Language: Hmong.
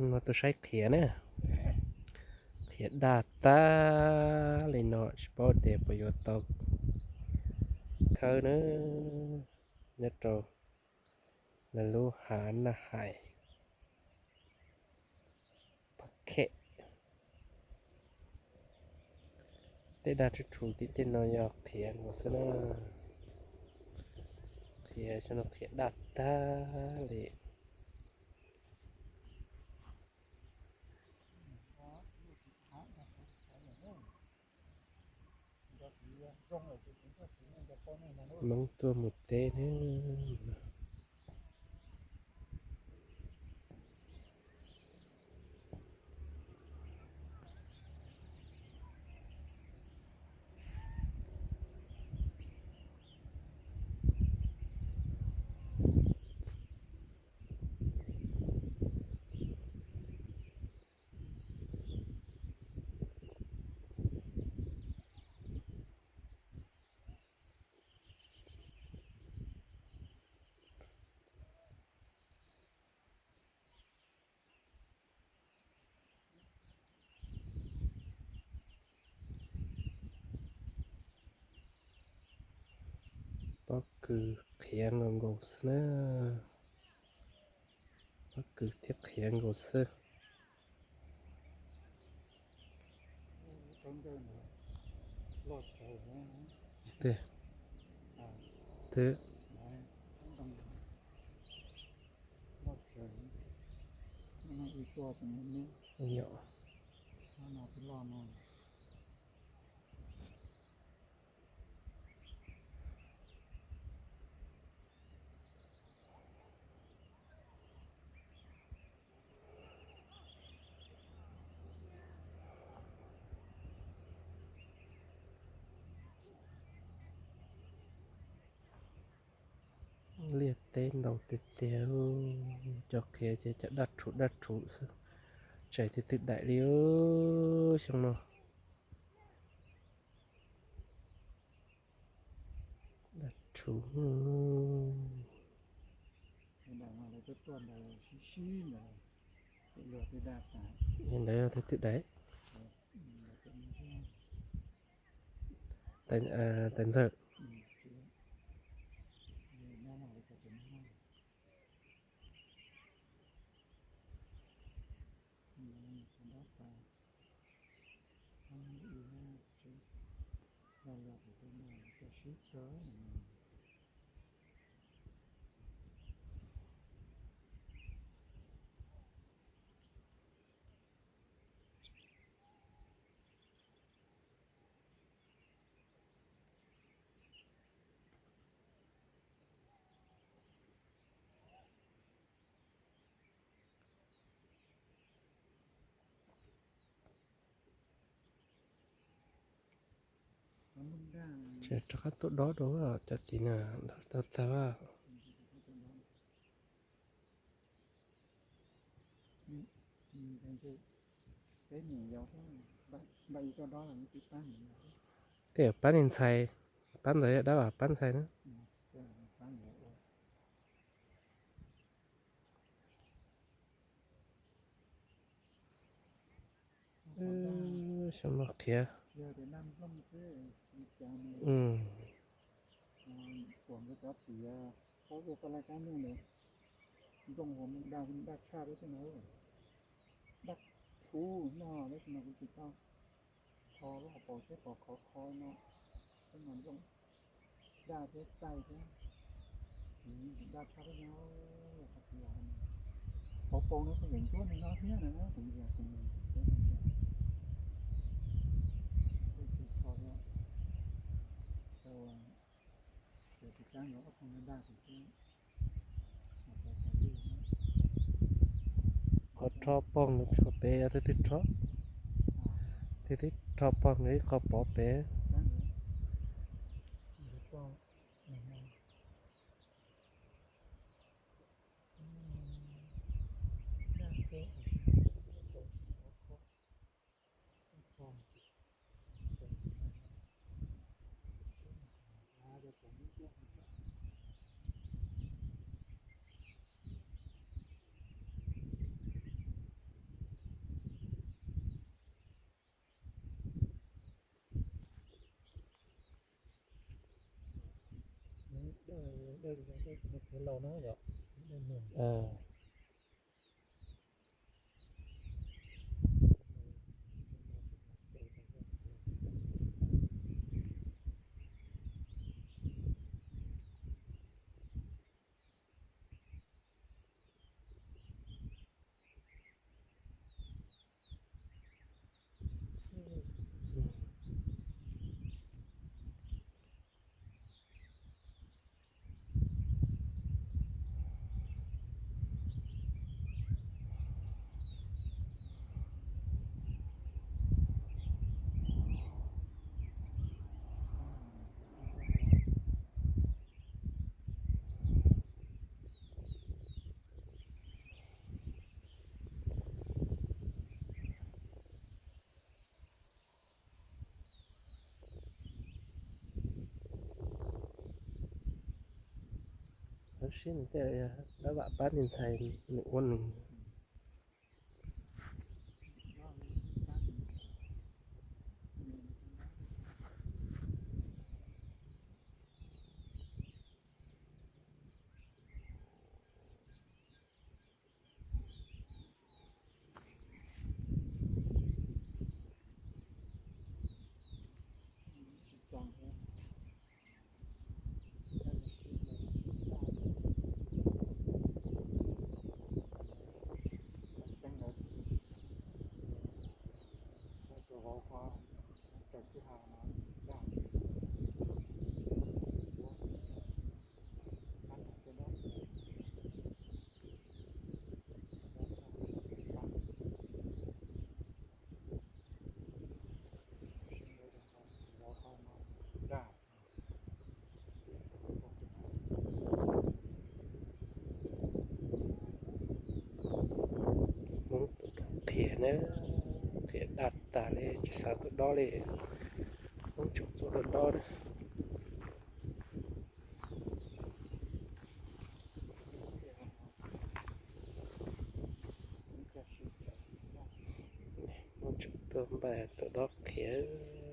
No tuaj saib qhiav na. Qhiav daj tag li no tsis paub tias puas yuav tau khawb na. Nyob rau lawv lub hav Naj Hais, Phuj Khem. Tej daj tsuj tsuj tim tej no yog qhiav nkaus xwb na. Qhiav xyoo no qhiav daj tag li. Hmoob tuaj mus teb ne. Pob kws qhiav nkaus nkaus xwb na. Pob kws thiab qhiav nkaus xwb. Twb Liaj teb ntau tiag tiag, cov qhiav ces cov daj rhuv daj rhuv xwb, tsis tau twg daim li xyoo no. Daj rhuv. Ntawd yog tus twg daim? Tais Ntxawg. Rov qab tuaj dob rau cov tid na, dob tau tag. Tej pab niag ntxhais, pab ntawd yog dab as pab ntxhais na. Xyoo no qhiav. Daj tshaj thiab no, lub hauv paus thiab pom khov kho no, thiab mas nplooj daj thiab txaij thiab, daj tshaj thiab no. Qhov tias hauv paus no kuj yeej ntsuab li no thiab na, kuv yog kuv mus tsis kho thiab, ces tus kab nkawd ob tug no daj thiab. Qhov rho pog nws qhov pem, yog tus twg rho, tus twg rho pog nws ib qho pov pem. Tab sis nws tej tab vam pab niag ntxhais nws ua nws. Hmoob tus dob qhiav na, qhiav daj tas li, tsis xav tus dob li. Hmoob tseem tuaj dob dob na. Hmoob tseem tuaj npaj tus dob qhiav.